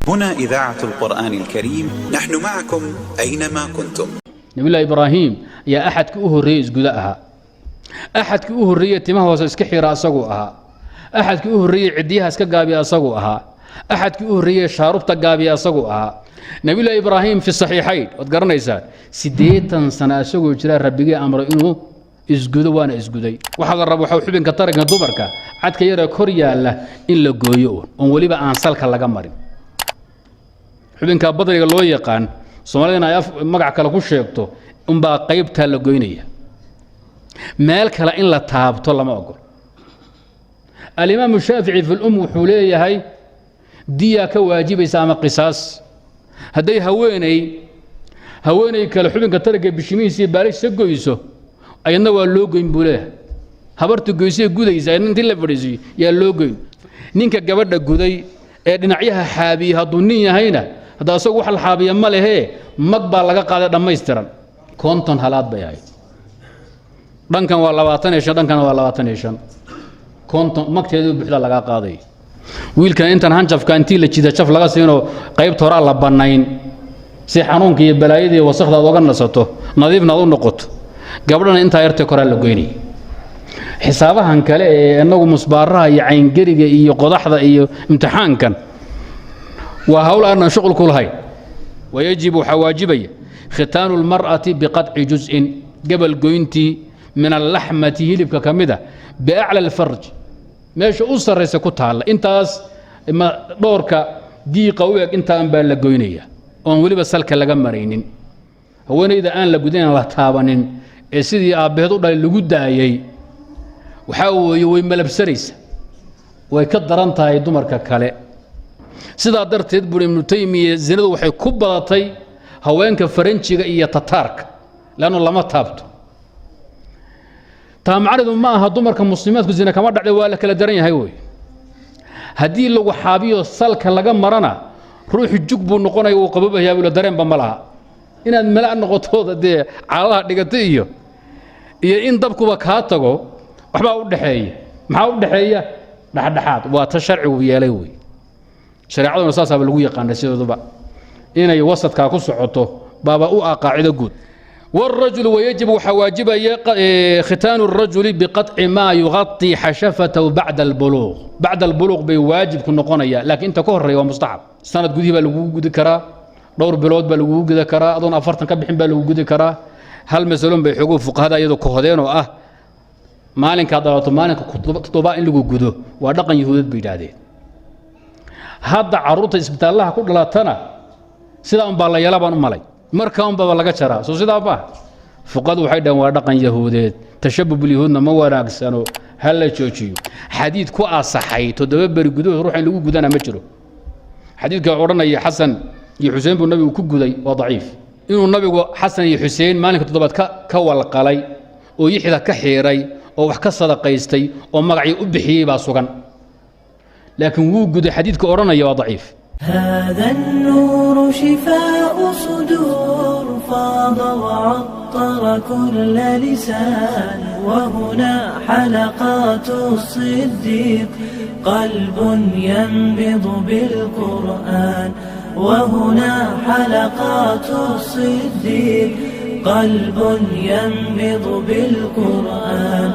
هنا إذاعة القرآن الكريم، نحن معكم أينما كنتم. Nabiyullahi Ibraahim ayaa axadkii u horreeyey isguda ahaa, axadkii u horreeyey timaha hoose iska xira asaguu ahaa, axadkii u horreeyey ciddiyaha iska gaabiya asaguu ahaa, axadkii u horreeyey shaarubta gaabiya asaguu ahaa. Nabiyullahi Ibraahim fi saxiixayn waad garanaysaan, 80 sano asagoo jira rabbigii amray inuu isgudo, waana isguday. Waxaa la raba waxaa xubinka taranka dumarka cadka yaree kor yaalla in la gooyo un oon weliba aan salka laga marin. Xubinka badriga loo yaqaan, Soomaalidana ay af magac kale ku sheegto, unbaa qaybtaa la goynaya, meel kale in la taabto lama ogol. Alimaamu Shaafici fi lum wuxuu leeyahay diyaa ka waajibaysa ama qisaas hadday haweeney kale xubinka taranka bishimihiisa iyo baalishiisa goyso, ayadna waa loo goyn buu leeyahay. Habarta goysee gudaysa ayadna intii la fadhiisiyo yaa loo goyn. Ninka gabadha guday ee dhinacyaha xaabiye hadduu nin yahayna, hadda asagu wax la xaabiya ma lehee, mag baa laga qaaday dhammaystiran. 50 halaad bay ahayd, dhankan waa 25, dhankan waa 25, 50 magteedu buuxda lagaa qaaday. Wiilkan intan hanjafka intii la jida jaf laga siinoo qaybta horaa la bannayn si xanuunka iyo balaayada iyo wasakhda aad oga nasato, nadiifna aad u noqoto. Gabdhana intaa yartee koraa la goynaya. Xisaabahan kale ee inagu musbaaraha iyo cayngeriga iyo qodaxda iyo imtixaankan waa hawl aanan shuqul ku lahayn. ويجب waxaa waajibaya khitaanu اlmar'ati biqaطci juz'in, gabal goyntii, min allaxmati, hilibka ka mida, biaclى alfarj, meesha u sarraysa ku taalla, intaas dhoorka diiqa u eg, intaan baa la goynaya oon weliba salka laga maraynin. Haweenayda aan la gudin, aan la taabanin, ee sidii aabbaheed u dhalay lagu daayey, waxaa weeye way malabsanaysa, way ka daran tahay dumarka kale. Sidaa darteed buuri Ibnu Taymiya, zinadu waxay ku badatay haweenka Faranjiga iyo Tataarka, leannu lama taabto. Taa macnaheedu ma aha dumarka muslimaadku zina kama dhacday, waa la kala daran yahay. Wey haddii lagu xaabiyo salka laga marana, ruuxu jug buu noqonaya, wuu qabobayaa buula, dareenba ma laha. Inaad mala noqotooda dee caaladaha dhigata iyo in dabkuba kaa tago waxbaa u dhexeeya. Maxaa u dhexeeya? Dhexdhexaad waa ta sharcigu yeelay. Wey shareecaduna saasaaba lagu yaqaana sidooduba inay wasadkaa ku socoto baaba u ah qaacido guud. والرجل ويجب waxaa waajibaya khitaanu الرجل بقطع ما يغطي حشفته بعد البلوغ. بعد البلوغ bay waajibku noqonaya, laakiin inta ka horeeya waa mustaxab. Sanad gudihii baa lagugu gudi karaa, dhowr bilood baa lagugu gudi karaa, adoon 40 ka bixin baa lagu gudi karaa. Hal masalon bay xoguu fuqahada iyadoo kohodeen oo ah maalinkaad dhalato maalinka toddobaa in lagu gudo waa dhaqan Yahuudeed bay yidhaahdeen. Hadda carruurta isbitaallaha ku dhalatana sidaa unbaa la yeela baan u malay, marka unbaba laga jaraa, soo sidaa maaha? Fuqadu waxay dhaheen waa dhaqan Yahuudeed, tashabub yahuudna ma wanaagsano, ha la joojiyo. Xadiid ku asaxay 7 beri gudahood ruuxa in lagu gudana ma jiro. Xadiidka odhanaya Xasan iyo Xuseen buu nabigu ku guday waa daciif. Inuu nabigu Xasan iyo Xuseen maalinka toddobaad ka walqalay oo yixda ka xiiray oo wax ka sadaqaystay oo magacii u bixiyey baa sugan, laakiin wuu guday xadiidka odhanaya waa daciif. هذا النور شفاء صدور، فاض وعطر كل لسان، وهنا حلقات الصديق، قلب ينبض بالقرآن، وهنا حلقات الصديق، قلب ينبض بالقرآن.